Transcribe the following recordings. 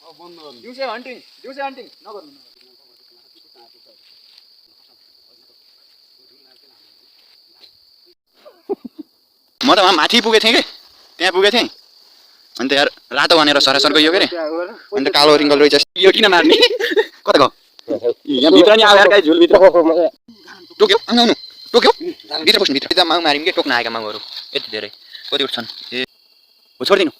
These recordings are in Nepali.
दिउँसै हन्टिङ नगर्नु म त वहाँ माथि पुगेको थिएँ कि त्यहाँ पुगेको थिएँ अन्त यार रातो भनेर सरासर गयो के अरे अन्त कालो रिङ्गल रहेछ यो किन मार्ने कता गयो यहाँ भित्र नि आयो यार गाई झुलभित्र टोक्यो आउनु टोक्यो भित्र पस्नु भित्र माउ मार्यौँ कि टोक्न आएका माउहरू यति धेरै कति उठ्छन् ए हो छोडिदिनु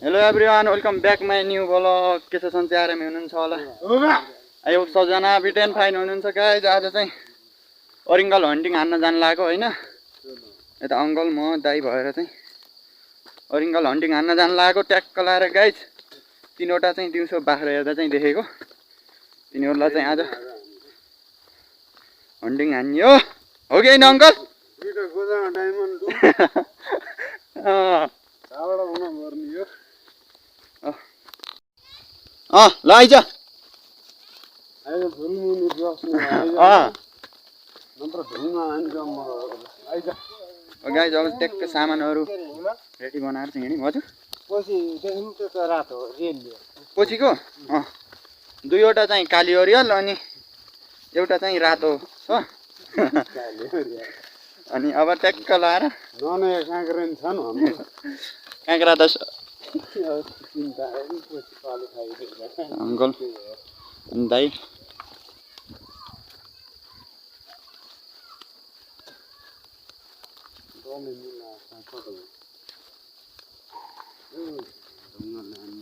hello everyone welcome back my new blog के छ सन्चै आरामै हुनुहुन्छ होला यो सबजना बिटेन फाइन हुनुहुन्छ गाइज आज चाहिँ ओरिङ्गल हन्टिङ हान्न जानु लाग्यो होइन यता अङ्कल म दाइ भएर चाहिँ ओरिङ्गल हन्टिङ हान्न जानु लागेको ट्याक्क लाएर गाइज तिनवटा चाहिँ दिउँसो बाख्रा हेर्दा चाहिँ देखेको तिनीहरूलाई चाहिँ आज हन्टिङ हान्यो हो कि होइन अङ्कल ल आइज गाइज अब ट्याक्क सामानहरू रेडी बनाएर चाहिँ हिँड्यौँ हजुर कोचीको दुईवटा चाहिँ काली ओरियल अनि एउटा चाहिँ रातो छ अनि अब ट्याक्क लाएर काँक्रा त अङ्कल अनि दाइ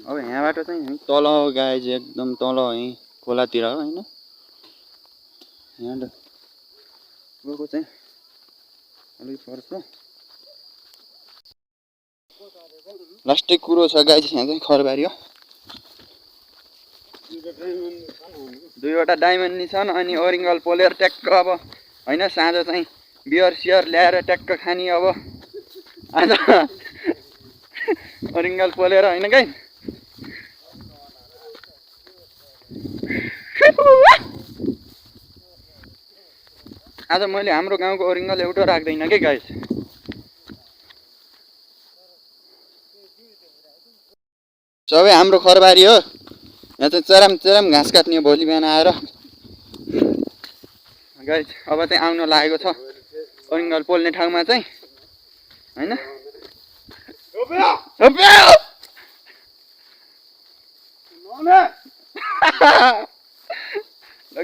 अब यहाँबाट चाहिँ तल गाइज एकदम तल है खोलातिर हो होइन यहाँ गएको चाहिँ अलिक पर्छ लास्टै कुरो छ गाइज यहाँ चाहिँ खरबारी हो दुईवटा डायमन्ड नि छन् अनि ओरिङ्गल पोलेर ट्याक्क अब होइन साँझ चाहिँ बियर सियर ल्याएर ट्याक्क खाने अब आज ओरिङ्गल पोलेर होइन गाई आज मैले हाम्रो गाउँको ओरिङ्गल एउटा राख्दैन कि गाइस सबै हाम्रो खरबारी हो यहाँ चाहिँ चराम चराम घाँस काट्ने भोलि बिहान आएर गाइस अब चाहिँ आउन लागेको छ ओरिङ्गल पोल्ने ठाउँमा चाहिँ होइन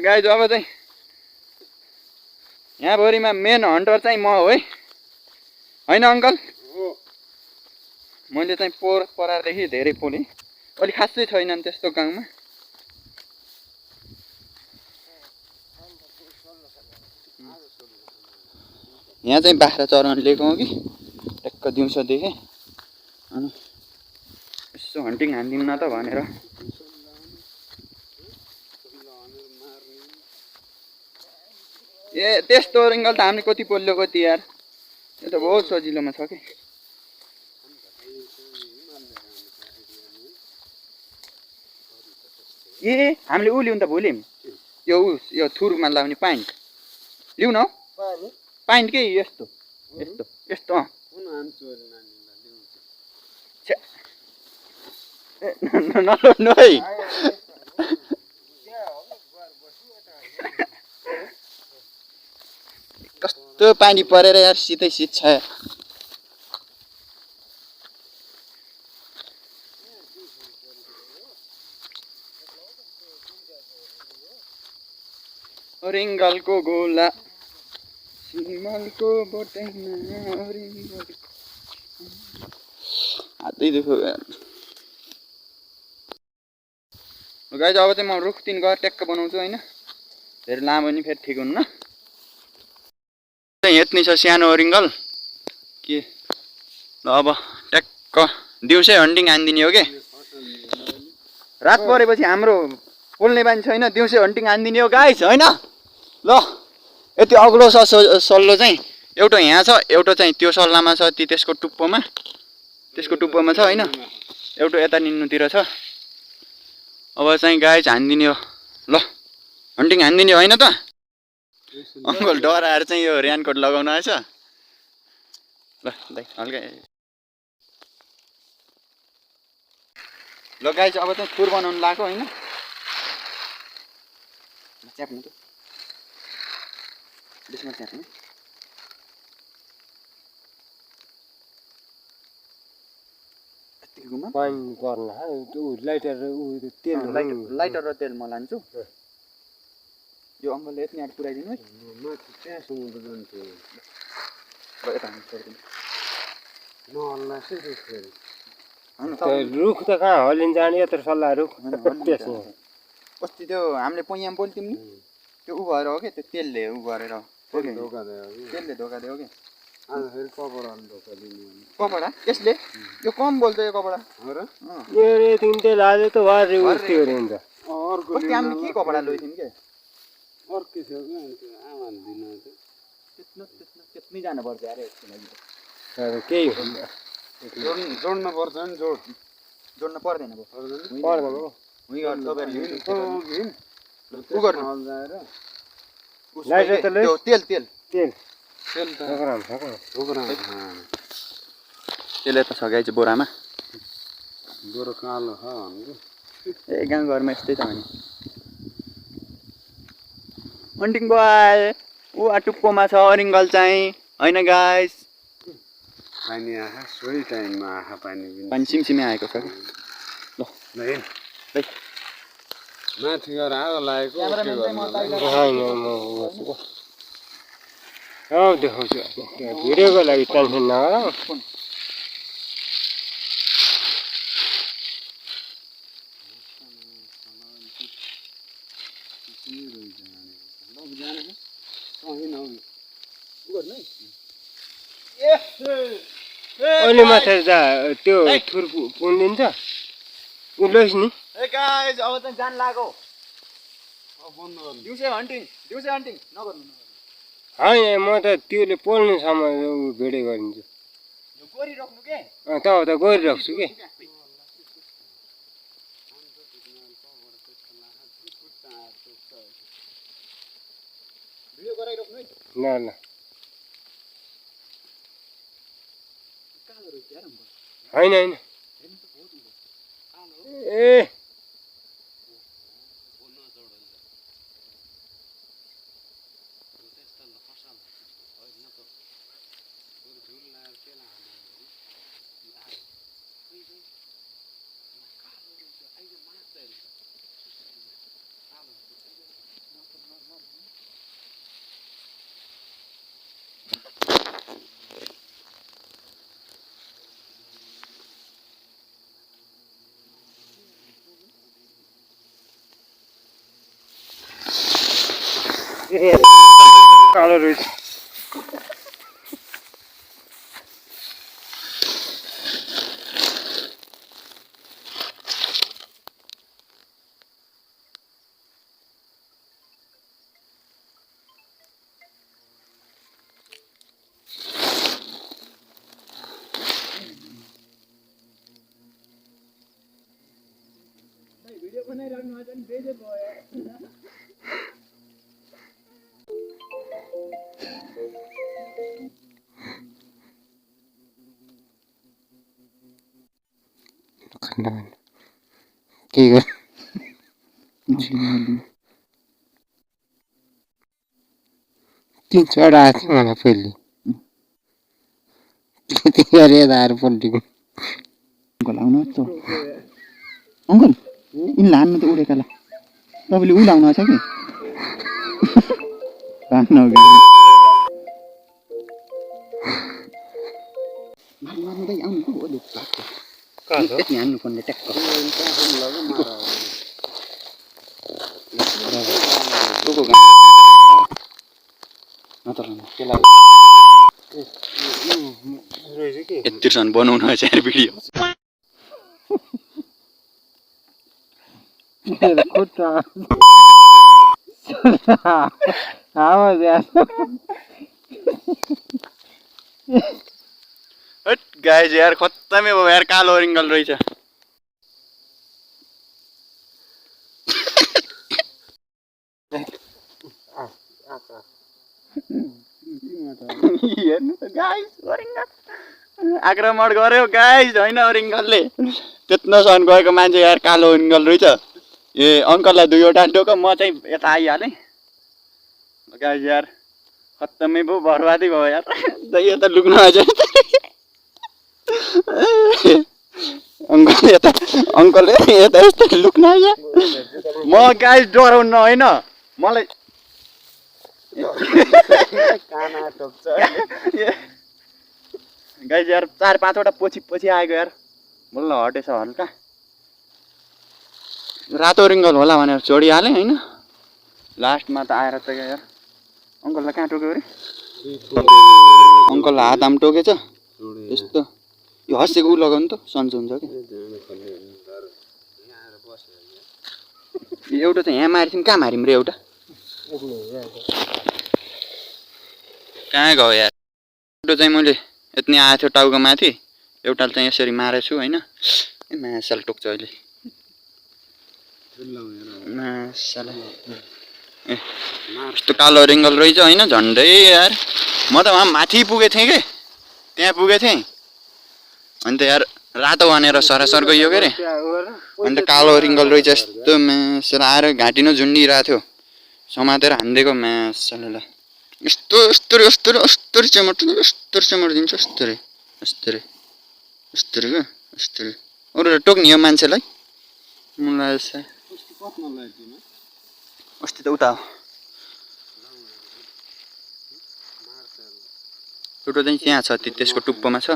गाइस अब चाहिँ यहाँ भोरिमा मेन हन्टर चाहिँ म हो है होइन अङ्कल मैले चाहिँ परारदेखि धेरै पोलेँ अलिक खासै छैनन् त्यस्तो गाउँमा यहाँ चाहिँ बाख्रा चराउन लिएको हो कि टक्क दिउँसो देखेँ अनि यसो हन्टिङ हान्दिउँ न त भनेर ए त्यस्तो ओरिङ्गल त हामीले कति पोल्यो कति यार यो त बहुत सजिलोमा छ कि ए हामीले ऊ लिउँ त भोलि यो थुरमा लाउने पाइन्ट लिउँ न पाइन्ट के यस्तो यस्तो यस्तो नलड्नु है कस्तो पानी परेर यार शीतै शीत छ ओरिङ्गलको गोला सिमलको बोटैमा ओरिङ्गल हातै दुख्यो गाइज अब चाहिँ म रुख तिन गएर ट्याक्क बनाउँछु होइन धेरै लामो नि फेरि ठिक हुन्न हेत्ने छ सानो ओरिङ्गल के ल अब ट्याक्क दिउँसै हन्टिङ हानिदिने हो कि रात परेपछि हाम्रो पोल्ने बानी छैन दिउँसै हन्टिङ हानिदिने हो गाइस होइन ल यति अग्लो छ सल्लो चाहिँ एउटा यहाँ छ एउटा चाहिँ त्यो सल्लामा छ त्यसको टुप्पोमा छ होइन एउटा यता निन्नुतिर छ अब चाहिँ गाइस हानिदिने हो ल हन्टिङ हानिदिने होइन त अङ्कल डराएर चाहिँ यो रेनकोट लगाउनु आएछ ल दाइ हल्का ल गाइस अब चाहिँ खुर बनाउनु लाग्यो होइन च्याप्नु त बिचमा च्याप्नु यतिकोमा पानी पर्ला लाइटर तेल लाइटर र तेल म लान्छु यो अङ्कलले यति यहाँ पुऱ्याइदिनु है माथि त्यहाँसम्म त जान्छु यता छोडिदिनु नहल्ला चाहिँ होइन रुख त कहाँ हलिन जाने यत्रो सल्लाह रुख त्यसमा अस्ति त्यो हामीले पैयाम बोल्थ्यौँ नि त्यो उ भएर हो कि त्यो तेलले उ गरेर हो कि तेलले धोका दियो कि आज फेरि कपडाले धोका दिनु कपडा यसले यो कम बोल्छ यो कपडा हो र यो तिन तेल हाल्यो त वारे उठ्यो अरे नि त अर्को हामीले के कपडा लैथ्यौँ के अर्कै थियो कि आमाले दिनु त्यत्नै जानुपर्छ अरे यसको लागि त केही जोड्न पर्छ नि जोड्न पर्दैन पर्दैन उ गर्नु तेल तेल तेल तेल यता छ गाई चाहिँ बोरामा बोरो कालो छ ए गाउँघरमा यस्तै त भने अन्टिङ बोय ऊ टुप्पोमा छ अरिङ्गल चाहिँ होइन गाइस पानी आँखा सोही टाइममा आँखा पानी सिमसिमे आएको छ कि ल माथि गएर आगो लागेको देखाउँछु भिडियोको लागि टेन्सन नगर अहिले माथि त्यो थुर पुनिदिन्छ उल्लोस् नि ए गाइस अब चाहिँ जान लाग्यो दिउँसै हन्टिङ नगर्नु होइन म त त्योले पोल्नेसम्म भिडियो गरिदिन्छु गरिराख्नु के तब त गरिराख्छु के भिडियो गराइराख्नु है ल ल होइन होइन ए कालो रहेछ भिडियो बनाइराख्नु अझ बेजै भयो के गर तिन चढाएको थियो मलाई पहिले त्यति गरेर आएर पल्टिको अङ्कल आउनु त अङ्कल यिनलाई हान्नु त उडेका ल तपाईँले उ लाउनु छ कि हान्नु आउनु हान्नु फोनले ट्याक्क यतिसम्म बनाउनु छ यार भिडियो गाइस यार खत्तमै भयो यार कालो रिङ्गल रहेछ हेर्नु त गाइस ओरिङ्गल आक्रमण गर्यो गाइस होइन ओरिङ्गलले त्यत्रोसम्म गएको मान्छे यार कालो ओरिङ्गल रहेछ ए अङ्कललाई दुईवटा टोक म चाहिँ यता आइहालेँ गाइस यार खत्तमै भयो बर्बादै भयो यार यता लुक्नु आएछ अङ्कल यता अङ्कल यता यस्तो लुक्नु आएछ म गाइस डराउन होइन मलाई गाइस यार 4-5वटा पछि आएको यार बल्ल हटेछ हल्का रातो रिङ्गल होला भनेर छोडिहालेँ होइन लास्टमा त आएर त यार अङ्कललाई कहाँ टोक्यो अरे अङ्कललाई हात आम टोकेछ यस्तो यो हँसेको उ लगाउनु त सन्चो हुन्छ कि एउटा त यहाँ मारिथियौँ कहाँ मारिम रे एउटा कहाँ गयो यार एउटा चाहिँ मैले यति आएको थियो टाउको माथि एउटाले चाहिँ यसरी मारेछु होइन मासल टोक्छ अहिले मासल ए यस्तो कालो रिङ्गल रहेछ होइन झन्डै यार म त वहाँ माथि पुगेको थिएँ कि त्यहाँ पुगेको थिएँ अन्त यार रातो भनेर सरासर गइयो के अरे अन्त कालो रिङ्गल रहेछ यस्तो मासल आएर घाँटी नै झुन्डिरहेको थियो समातेर हानिदिएको मासललाई यस्तो चमट दिन्छ यस्तो रे अरू टोक्ने हो मान्छेलाई मलाई अस्ति त उता हो टोटो चाहिँ त्यहाँ छ त्यसको टुप्पोमा छ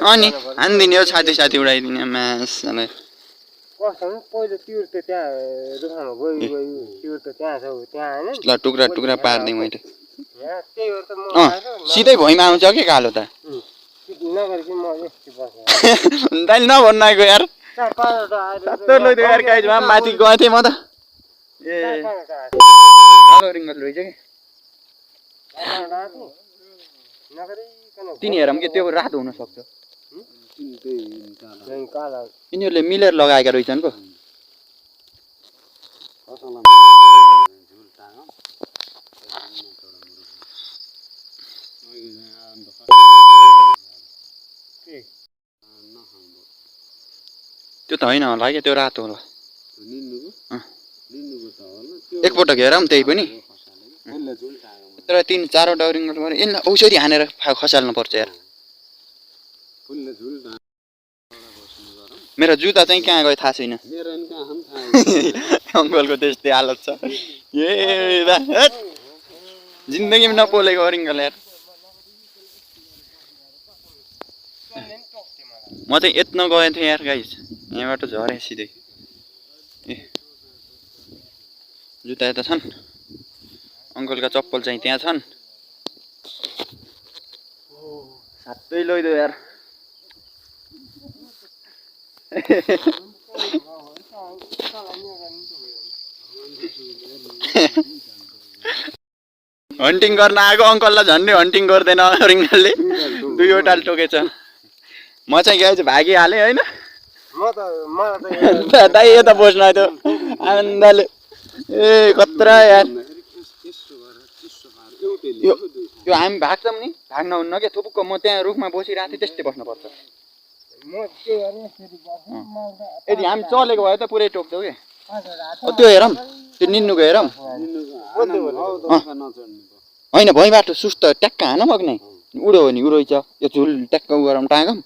अनि हानिदिने हो छाती उडाइदिने मासलाई टुक्रा पारिदिएँ मैले सिधै भुइँमा आउँछ कि कालो त तैँले नभन्नु आएको यार यार गाइजमा माथि गएको थिएँ म त ए कालो रिङ्गल रहेछ कि तिनी हेरौँ कि त्यो रातो हुनसक्छ यिनीहरूले मिलेर लगाएका रहेछन् पो त्यो त होइन होला क्या त्यो रातो होला एकपटक हेरौँ त्यही पनि तर 3-4वटा रिङ्गल गरेर यसलाई औषधि हानेर खसाल्नु पर्छ यार मेरो जुत्ता चाहिँ कहाँ गयो थाहा छैन अङ्कलको त्यस्तै हालत छ ए जिन्दगीमा नपोलेको रिङ्गल यार म चाहिँ यत्न गएको थिएँ यार गाइस यहाँबाट झरेँ सिधै ए जुत्ता यता छन् अङ्कलका चप्पल चाहिँ त्यहाँ छन् साथै लैदो यार हन्टिङ गर्न आएको अङ्कललाई झन्डै हन्टिङ गर्दैन रिङ्गलले दुईवटाले टोकेछ म चाहिँ गएछ भागिहालेँ होइन दाइ यता बस्नु आयो आनन्दले ए कत्रा यार यो हामी भाग्छौँ नि भाग्न हुन्न क्या थुपुक्क म त्यहाँ रुखमा बसिरहेको थिएँ त्यस्तै बस्नुपर्छ यदि हामी चलेको भए त पुरै टोक्छौँ कि त्यो हेरौँ त्यो निन्नुको हेरौँ होइन भुइँबाट सुस्त ट्याक्क हान मग्ने उडो हो नि उ रहेछ यो झुल ट्याक्क उ गरौँ टाँगौँ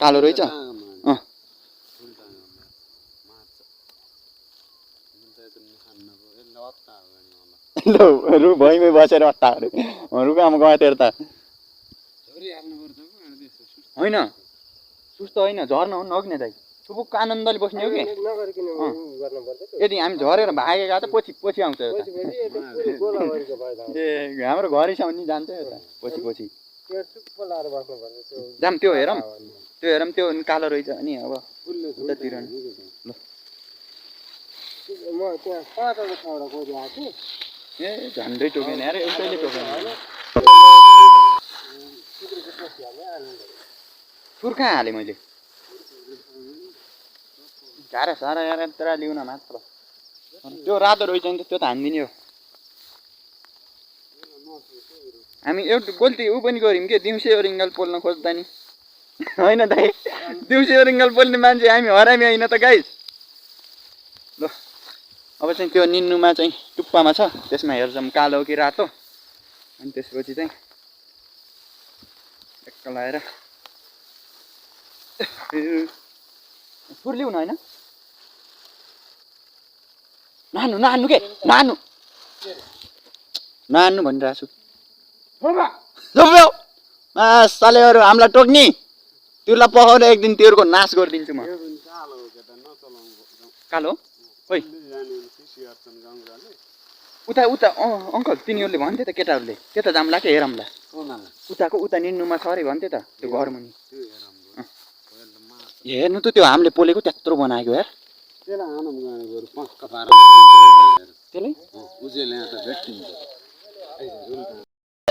कालो रहेछ रु भुइँमै बसेर अट्टा अरे रुखमा गयो तेरो त होइन सुस्त होइन झर्न हुन्न अघि नै दाइ थुपुक्क आनन्दले बस्ने हो कि यदि हामी झरेर भागेका त पछि आउँछ ए हाम्रो घरैसम्म नि जान्छ यता पछि जाम त्यो हेरौँ त्यो कालो रहेछ अनि अब उतातिर ए झन्डै टोकेन यार एउटैले टोकेन सुर कहाँ हालेँ मैले सारा यार यत्र ल्याउन मात्र त्यो रातो रहेछ नि त त्यो त हानिदिने हो हामी एउटा गल्ती ऊ पनि गऱ्यौँ के दिउँसे ओरिङ्गल पोल्न खोज्दा नि होइन दाइ दिउँसे ओरिङ्गल पोल्ने मान्छे हामी हरामी होइन त गाइस ल अब चाहिँ त्यो निन्नुमा चाहिँ टुप्पामा छ त्यसमा हेर्छौँ कालो कि रातो अनि त्यसपछि चाहिँ टक्क लगाएर फुर्लिउ न होइन नानु नानु के नानु नानु भनिरहेको छु सालेहरू हामीलाई टोक्ने तिमीलाई पकाएर एक दिन तिमीहरूको नाश गरिदिन्छु म कालो खोइ उता उता अङ्कल तिनीहरूले भन्थे त केटाहरूले त्यता जाम्ला के हेरौँला उताको उता निन्नुमा छ अरे भन्थे त त्यो घर मुनि हेर्नु त त्यो हामीले पोलेको त्यत्रो बनाएको यार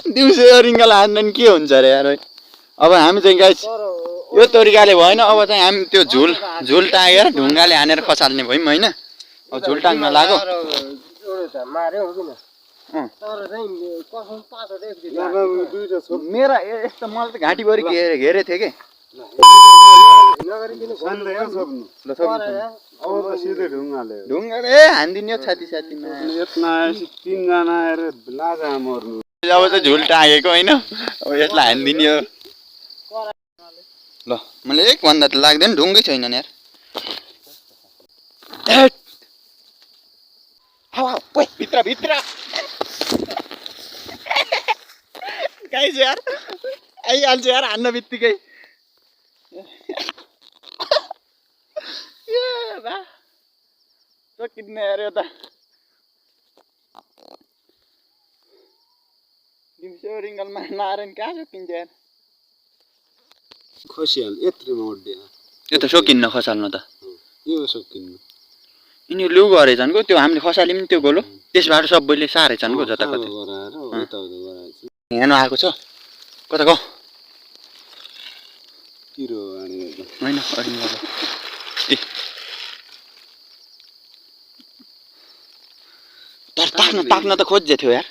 दिउँसे ओरिङ्गल हान्दैन के हुन्छ अरे यार अब हामी चाहिँ गाइस यो तरिकाले भएन अब चाहिँ हामी त्यो झुल टाँगेर ढुङ्गाले हानेर खसाल्ने भयौँ होइन अब झुल टाङ्न लाग्यो मेरा यस्तो मलाई त घाँटीभरि घेरे थियो कि ढुङ्गाले हानिदिने छाती छातीमा अब चाहिँ झुल टाँगेको होइन अब यसलाई हानिदिने हो ल मैले एक भन्दा त लाग्दैन ढुङ्गै छैन यार भित्र भित्र गाइस यार आइहाल्छ यार हान्न बित्तिकै किन्ने यार यता दिउँसे ओरिङ्गलमा नारायण कहाँ सकिन्छ यार खसिहाल यत्रोमा उड्यो त्यो त सकिन्न खसाल्नु त यो सकिन्न यिनी लु गरेछन् को त्यो हामीले खसाल्यौँ नि त्यो गोलो त्यसबाट सबैले सारेछन् को जताकतै हेर्नु आएको छ कता गयो होइन ओरिङ्गल तर ताक्न त खोज्दै थियो यार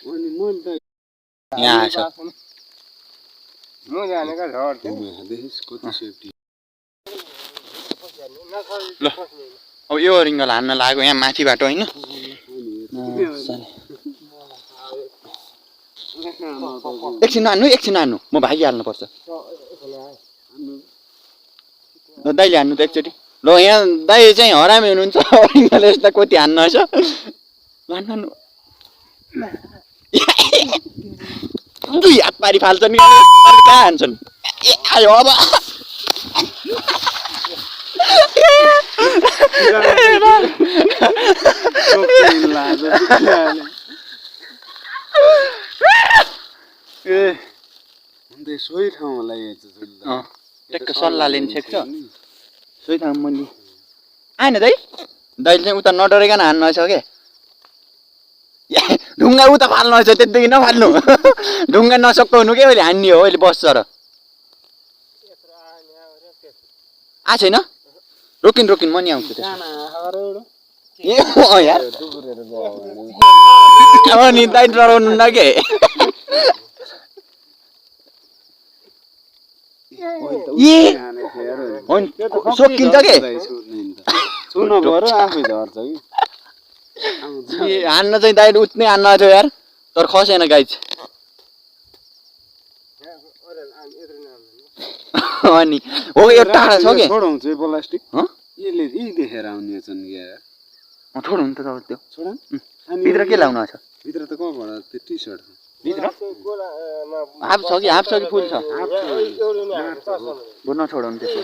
यहाँ आएछ ल अब यो ओरिङ्गल हान्न लाग्यो यहाँ माथिबाट होइन एकछिन हान्नु म भागिहाल्नुपर्छ दाइले हान्नु त एकचोटि ल यहाँ दाइ चाहिँ हरामी हुनुहुन्छ ओरिङ्गल यस्ता कति हान्न रहेछ हान्नु दुई हात पारी फाल्छन् कहाँ हान्छन् ए आयो अब सोही ठाउँमा लगाइएको ट्याक्क सल्लाहले नि छेक्छ सोही ठाउँमा मैले आएन दाइले चाहिँ उता नडरेकन हान्नु रहेछ के ढुङ्गा उता फाल्नु रहेछ त्यतिदेखि नफाल्नु ढुङ्गा नसक्काउनु के अहिले हान्ने हो अहिले बस्छ र आ छैन रोकिन म नि आउँछु यार नि दाइ डराउनु न के सोकिन्छ के हान्न चाहिँ दाइ उठ्नै हान्न थियो यार तर खसेन गाइज अनि हो यो टाढा छ के छोडाउँछ प्लास्टिक यसले यी देखेर आउने छन् क्या छोड्नु नि त तपाईँ त्यो छोडा भित्र के लाउनु छ भित्र त कहाँबाट त्यो टी सर्ट भित्र हाफ छ कि फुल छ बुझ्न छोडाउनु त्यसो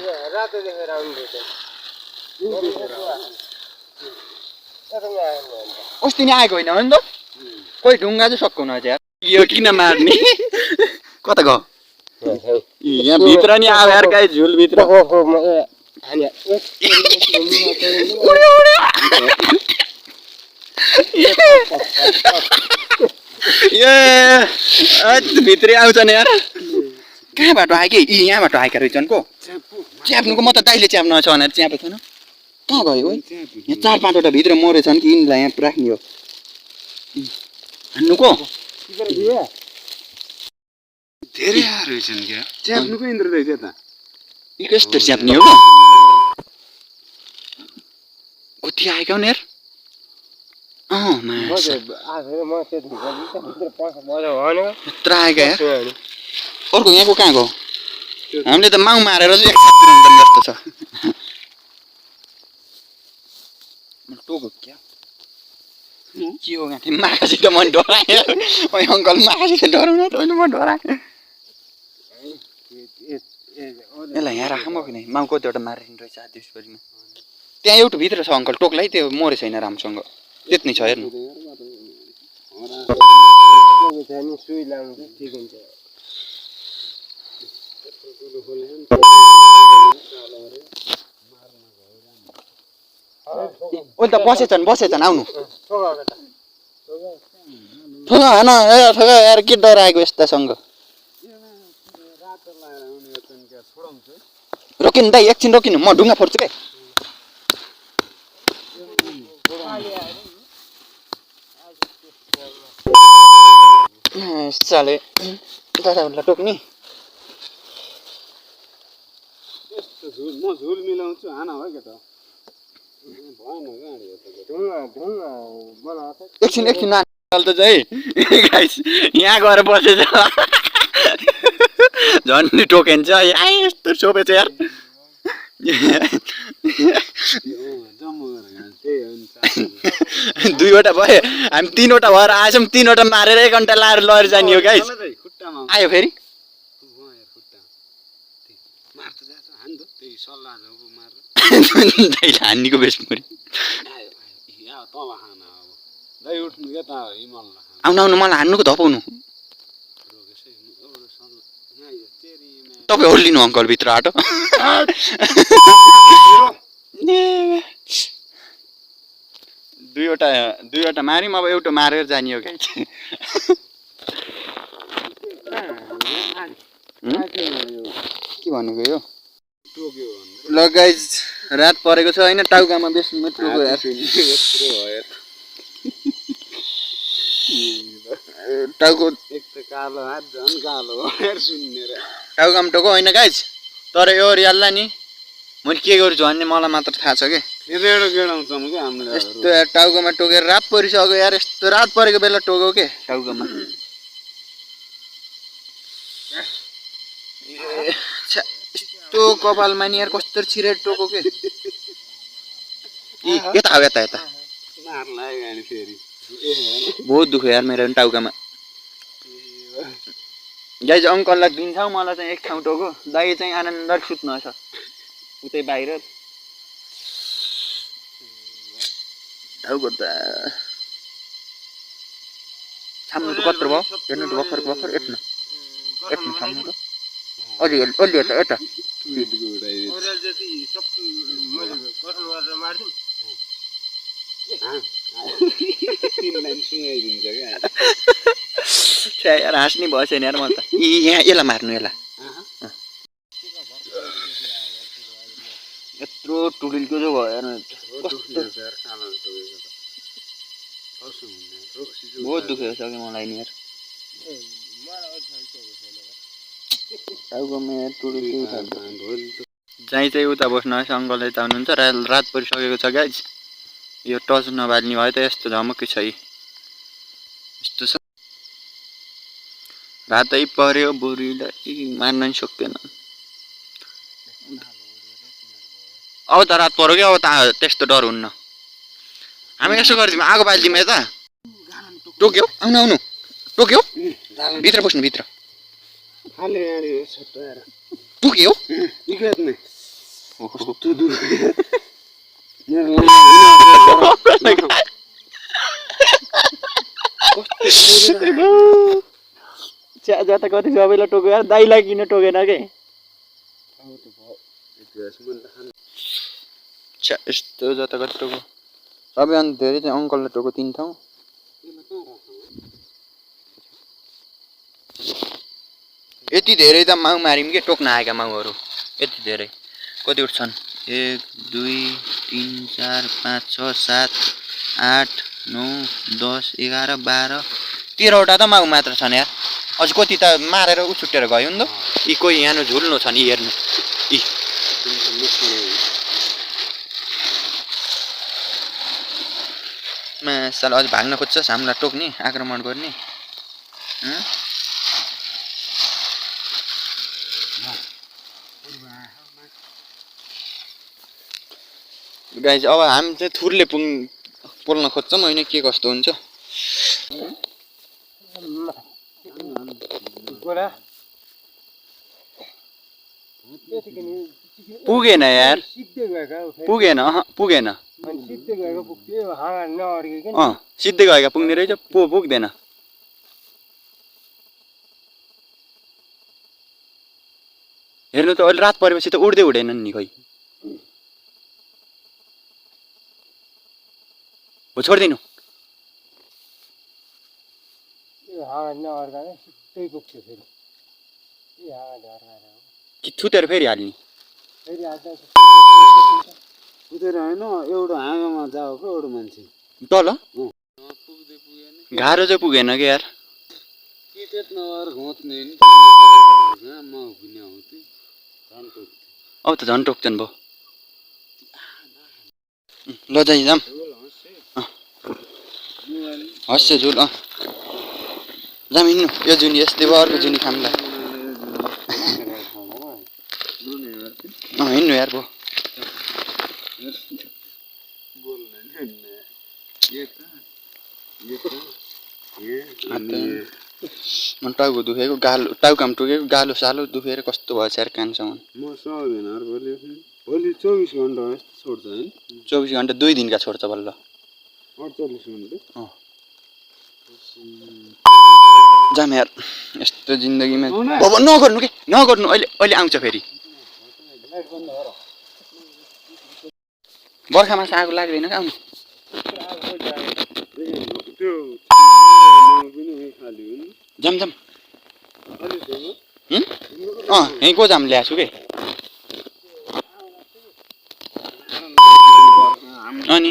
अस्ति नै आएको होइन नि त कोही ढुङ्गा चाहिँ सक्नुहुन यार यो किन मार्ने कता गयो यहाँ भित्र नि आयो यार गाई झुलभित्र भित्रै आउँछ नि यार कहाँबाट आयो कि यहाँबाट आएका रहेछन् को च्याप्नुको म त दाइले च्याप्नु छ भनेर च्यापेको छैन कहाँ गयो ओइ यहाँ 4-5 वटा भित्र मरेछन् कि यिनीलाई यहाँ राख्ने हो हान्नुको धेरै आएर रहेछन् क्या च्याप्नुको इन्द्र दाइ त्यता यी कस्तो च्याप्ने हो कति आएका हुन् यार माछा यत्र आएका यार अर्को यहाँको कहाँ गयो हामीले त माउ मारेर चाहिँ एक साथ पुऱ्याउनु जस्तो छ टोको क्या के हो गाँठी माखासित म डराएँ ओइ अङ्कल माखासित डराउन त होइन म डराएँ यसलाई यहाँ राखौँ कि नै माउ कतिवटा मारिदिनु रहेछ देशभरिमा त्यहाँ एउटा भित्र छ अङ्कल टोकलाई त्यो मरे छैन राम्रोसँग त्यति नै छ हेर्नु सुई लाउनु ठिक हुन्छ ओइ त बसेछन् आउनु ठोगा होइन ठोगा यार के डराएको यस्तासँग रोकिनु दाइ एकछिन रोकिनु म ढुङ्गा फोड्छु क्या चाले दादाहरूलाई टोक्ने म झुल मिलाउँछु हाना हो क्या त एकछिन त चाहिँ गाइस यहाँ गएर बसेछ झन् टोकेन्छ यहाँ यस्तो सोपेछ यार दुईवटा भयो हामी 3वटा भएर आएछौँ 3वटा मारेर 1 घन्टा लाएर लगेर जाने हो गाइस आयो फेरि हान्नीको बेसमुरी आउनु मलाई हान्नुको धपाउनु तपाईँ ओर्लिनु अङ्कल भित्र आटो दुईवटा मार्यौँ अब एउटा मारेर जाने हो गाइस के भनेको यो ल गाइस रात परेको छ होइन टाउकामा बेसमा टोको टाउको एक त कालो हात झन् कालो हेर सुन्नेर टाउकामा टोको होइन गाइस तर यो रियाललाई नि मैले के गर्छु भन्ने मलाई मात्र थाहा छ कि एउटा गेडाउँछौँ क्या हामीले यस्तो यार टाउकोमा टोकेर रात परिसक्यो यार यस्तो रात परेको बेला टोक्यो के टाउकोमा यस्तो कपालमा नि यार कस्तो छिरेर टोको के यता हो यता बहुत दुख्यो यार मेरो टाउकामा गाइस अङ्कललाई दिन्छौ मलाई चाहिँ एक ठाउँ टोको दाइ चाहिँ आनन्द सुत्नु छ उतै बाहिर टाउको त छाम्नु त कत्रो भयो हेर्नु त भर्खर एट्नु छाम्नु त अलि यता यार हाँस्ने भएछ नि यार म त यहाँ यसलाई मार्नु यसलाई यत्रो टुडिलको चाहिँ भयो बहुत दुखेको छ कि मलाई नि यार जहीँ चाहिँ उता बस्नु आएछ अङ्कलले त हुनुहुन्छ रात परिसकेको छ गाइज यो टच नबाल्ने भयो त यस्तो झमक्कै छ यस्तो छ रातै पर्यो बुढीलाई मार्न नि सक्दैन अब त रात पर्यो क्या अब त त्यस्तो डर हुन्न हामी यसो गरिदिउँ आगो बालिदिउँ यता टोक्यो आउनु टोक्यो भित्र बस्नु भित्र टोक्यो जता कति सबैलाई टोक्यो यार दाइलाई किन टोकेन के यस्तो जता कति टोको सबैभन्दा धेरै चाहिँ अङ्कलले टोको 3 ठाउँ यति धेरै त माउ मार्यौँ के टोक्न आएका माउहरू यति धेरै कति उठ्छन् 1 2 3 4 5 6 7 8 9 10 11 12 13वटा त माउ मात्र छन् यार अझ कति त मारेर उछुटेर गयो नि त यी कोही यहाँ झुल्नु छ नि हेर्नु यी मासल अझ भाग्न खोज्छस् हामीलाई टोक्ने आक्रमण गर्ने गाइज अब हामी चाहिँ थुरले पोल्न खोज्छौँ होइन के कस्तो हुन्छ पुगेन यार पुगेन पुगेन सिद्धै गएका पुग्ने रहेछ पुग्दैन हेर्नु त अहिले रात परेपछि त उड्दै उडेनन् नि खोइ हो छोड्दिनु कि थुतेर फेरि हाल्ने होइन एउटा हाँगामा जाओको एउटा मान्छे तल गाह्रो चाहिँ पुगेन कि यार अब त झन् टोक्छन् भयो ल जाइ जाम हस् झुल जाम हिँड्नु यो जुनी यस्तै भयो अर्को जुनी खामलाई हिँड्नु यार भयो टाउको दुखेको गालो टाउकामा टुकेको गालो सालो दुखेर कस्तो भयो यार कानसम्म म सक्दैन भोलि 24 घन्टा यस्तो छोड्छ हैन 24 घन्टा 2 दिनका छोड्छ बल्ल 48 घन्टा जाम यार यस्तो जिन्दगीमा बाबा नगर्नु के नगर्नु अहिले अहिले आउँछ फेरि बर्खामा आगो लाग्दैन का आउनु जाम जाम यहीँको जाम ल्याएको छु के अनि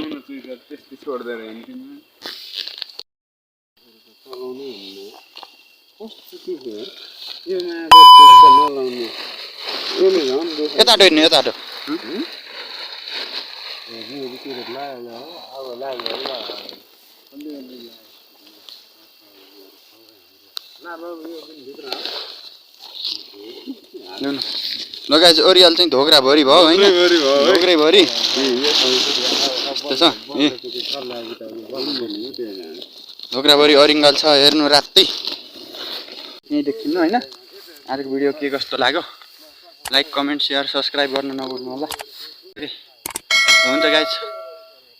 यता हेर्नु यता लगाएछ ओरियाल चाहिँ धोक्राभरि भयो होइन धोक्राभरि धोक्राभरि अरिङ्गल छ हेर्नु रातै यहीँ देखिनु होइन आजको भिडियो के कस्तो लाग्यो लाइक कमेन्ट सेयर सब्सक्राइब गर्न नभुल्नु होला हुन्छ गाइज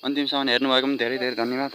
अन्तिमसम्म हेर्नुभएको पनि धेरै धेरै धन्यवाद।